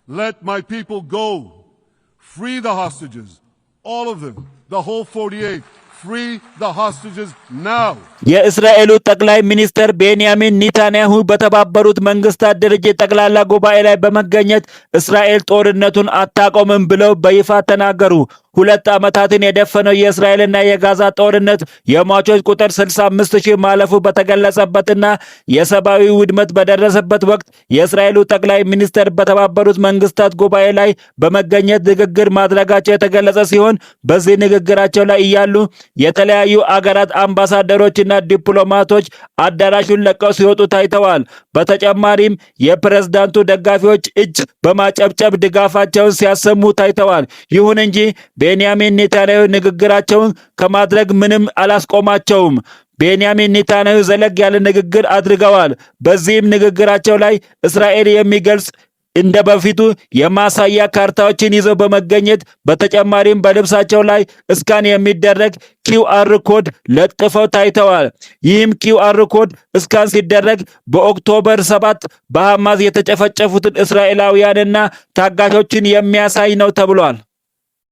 Let my people go. Free the hostages, all of them, the whole 48. Free the hostages now. የእስራኤሉ ጠቅላይ ሚኒስትር ቤንያሚን ኔታንያሁ በተባበሩት መንግስታት ድርጅት ጠቅላላ ጉባኤ ላይ በመገኘት እስራኤል ጦርነቱን አታቆምም ብለው በይፋ ተናገሩ። 2 ዓመታትን የደፈነው የእስራኤልና የጋዛ ጦርነት የሟቾች ቁጥር 65 ሺህ ማለፉ በተገለጸበትና የሰብአዊ ውድመት በደረሰበት ወቅት የእስራኤሉ ጠቅላይ ሚኒስትር በተባበሩት መንግስታት ጉባኤ ላይ በመገኘት ንግግር ማድረጋቸው የተገለጸ ሲሆን፣ በዚህ ንግግራቸው ላይ እያሉ የተለያዩ አገራት አምባሳደሮችና ዲፕሎማቶች አዳራሹን ለቀው ሲወጡ ታይተዋል። በተጨማሪም የፕሬዝዳንቱ ደጋፊዎች እጅ በማጨብጨብ ድጋፋቸውን ሲያሰሙ ታይተዋል። ይሁን እንጂ ቤንያሚን ኔታንያሁ ንግግራቸውን ከማድረግ ምንም አላስቆማቸውም። ቤንያሚን ኔታንያሁ ዘለግ ያለ ንግግር አድርገዋል። በዚህም ንግግራቸው ላይ እስራኤል የሚገልጽ እንደ በፊቱ የማሳያ ካርታዎችን ይዘው በመገኘት፣ በተጨማሪም በልብሳቸው ላይ scan የሚደረግ QR code ለጥፈው ታይተዋል። ይህም QR code scan ሲደረግ በ October 7 በሐማስ የተጨፈጨፉትን እስራኤላውያንና ታጋቾችን የሚያሳይ ነው ተብሏል።